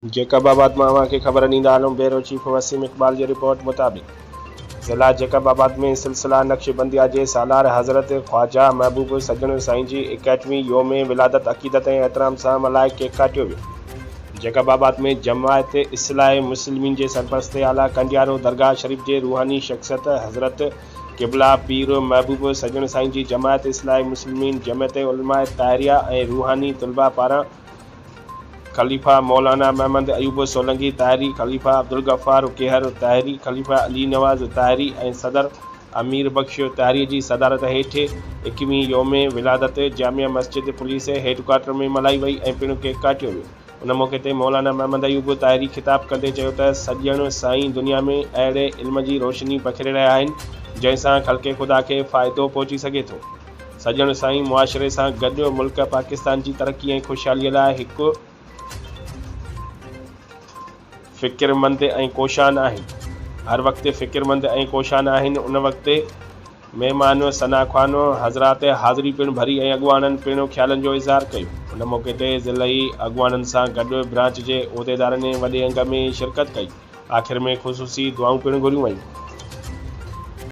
Jacob آباد مان اوهان کي خبر ڏيندا هلون بيورو چيف وسيم اقبال جي رپورٽ مطابق ضلع جيڪب آباد ۾ سلسله نقشبنديه جي سالار حضرت خواجه محبوب سڄڻ سائين جي ايڪهٺوين يوم ولادت عقيدت ۽ احترام سان ملهائي ڪيڪ ڪاٽيو ويو. جيڪب آباد ۾ جماعت اصلاح مسلمين جي سرپرست اعليٰ ڪنڊيارو درگاهه شريف جي روحاني شخصيت حضرت قبله پير محبوب سڄڻ سائين جي جماعت اصلاح مسلمين جمعيت علماء طاهريه ۽ روحاني طلبه پاران خليفه مولانا محمد ايوب سولنگي طاهري، خليفه عبدالغفار ڪيهر طاهري، خليفه علي نواز طاهري ۽ صدر امير بخش طاهري جي صدارت هيٺ ايڪويهين يوم ولادت Jama Masjid police head quarter ۾ ملهائي وئي ۽ پڻ ڪيڪ ڪاٽيو ويو. ان موقعي تي مولانا محمد ايوب طاهري خطاب ڪندي چيو ته سڄڻ سائين دنيا ۾ اهڙي علم جي روشني پکيڙي رهيا آهن جنهن سان خلق خدا کي فائدو پهچي سگهي ٿو. سڄڻ سائين معاشري سان گڏ ملڪ پاڪستان جي ترقي ۽ خوشحالي لاء هڪ فڪرمند ۽ ڪوشان آهن هر وقت فڪرمند ۽ ڪوشان آهن ان وقت مهمان ثنا خوان حضرات حاضري پڻ ڀري ۽ اڳواڻن پڻ خيالن جو اظهار ڪيو ان موقعي تي ضلعي اڳواڻن سان گڏ برانچ جي عهديدارن وڏي انگ ۾ شرڪت ڪئي آخر ۾ خصوصي دعائون پڻ گهريون ويون.